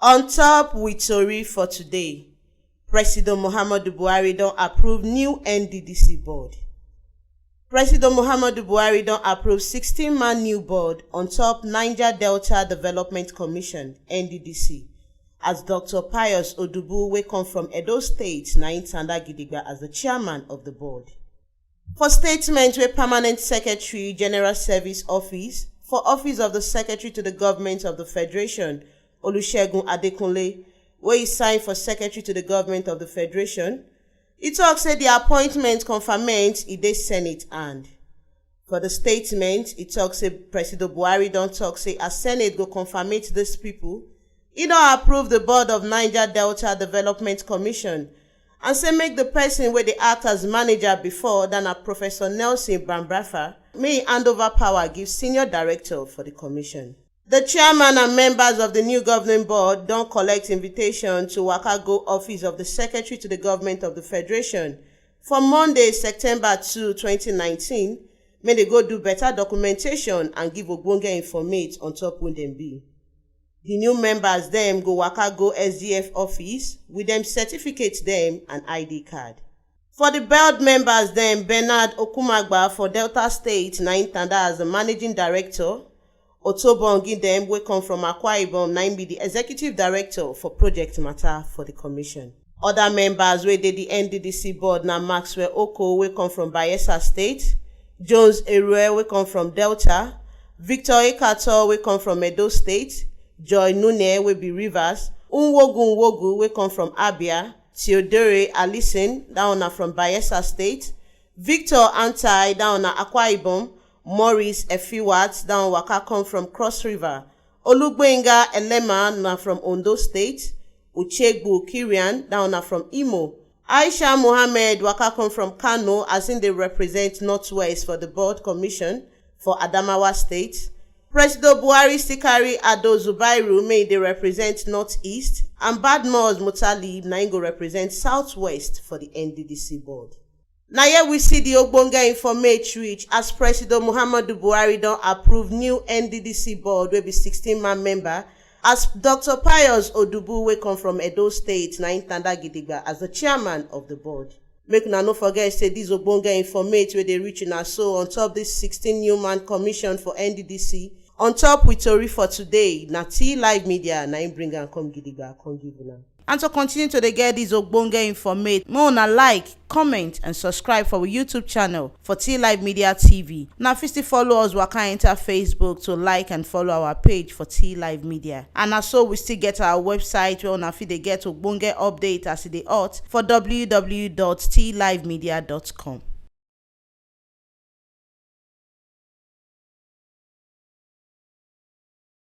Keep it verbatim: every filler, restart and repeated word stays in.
On top with tori for today, President Muhammadu Buhari don approve new N D D C board. President Muhammadu Buhari don approve sixteen-man new board on top Niger Delta Development Commission, N D D C, as Doctor Pius Odubu, wey come from Edo State, na im tanda gidigba as the chairman of the board. For statement wey Permanent Secretary, General Service Office, for Office of the Secretary to the Government of the Federation, Olusegun Adekunle, wey e sign for Secretary to the Government of the Federation, e talk say the appointment confirmation e dey Senate hand. For the statement, e talk say President Buhari don talk say as Senate go confirmate these people, e don approve the board of Niger Delta Development Commission and say make the person wey dey act as manager before, that na Professor Nelson Bambrafa, may e hand over power give senior director for the commission. The chairman and members of the new governing board don collect invitation to waka go office of the Secretary to the Government of the Federation for Monday, September two, twenty nineteen, make they go do better documentation and give ogbonge informate on top who dem be. The new members dem go waka go S D F office with dem certificate dem and I D card. For the board members dem, Bernard Okumagba for Delta State na im tanda as the managing director. Otobo Ngidem, wey come from Akwa Ibom, na im be the executive director for project matter for the commission. Other members wey dey the N D D C board na Maxwell Oko, wey come from Bayelsa State, Jones Erue, wey come from Delta, Victor Ekator, wey come from Edo State, Joy Nune, wey be Rivers, Nwogu Nwogu, wey come from Abia, Theodore Alison, that one na from Bayelsa State, Victor Antai, that one na Akwa Ibom, Morris Efiwat, that one waka come from Cross River, Olugbenga Elema na from Ondo State, Uchegbu Kirian, that one na from Imo, Aisha Mohammed waka come from Kano as im dey represent Northwest for the board commission for Adamawa State. President Buhari still carry Ado Zubairu, make e dey represent Northeast, and Badmus Mutalib na im go represent Southwest for the N D D C board. Na here we see the ogbonge informate reach as President Muhammadu Buhari don approve new N D D C board wey be sixteen-man member, as Doctor Pius Odubu, wey come from Edo State, na im tanda gidigba as the chairman of the board. Make una no forget say this ogbonge informate wey dey reach una so on top this sixteen new man commission for N D D C, on top with tori for today, na T Live Media na im bring am come gidigba come give una. And to continue to dey get this ogbonge informate, make una like, comment and subscribe for our YouTube channel for T Live Media T V. Una fit still follow us waka enter Facebook to like and follow our page for T Live Media. And na so we still get our website where una fit dey get ogbonge update as e dey hot for w w w dot t live media dot com.